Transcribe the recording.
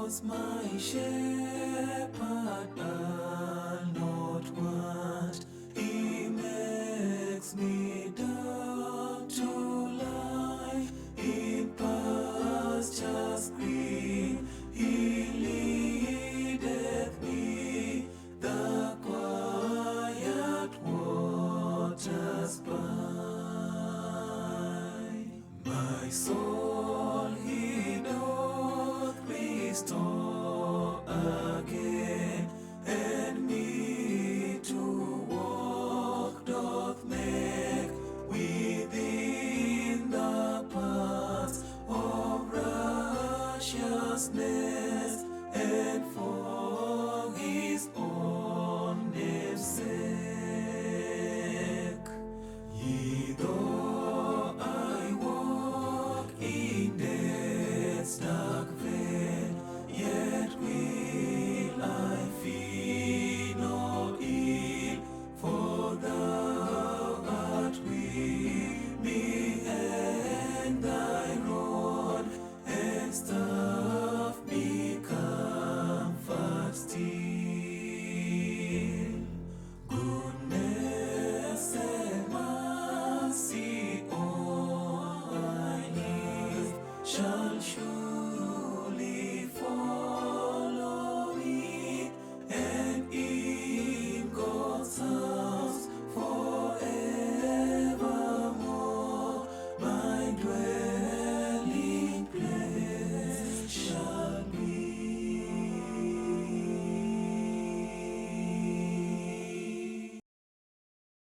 Lord's my shepherd, I'll not want. He makes me down to lie in pastures green. He leadeth me the quiet waters by. My soul he doth restore again, and me to walk doth make within the paths of righteousness, and for his own name's sake.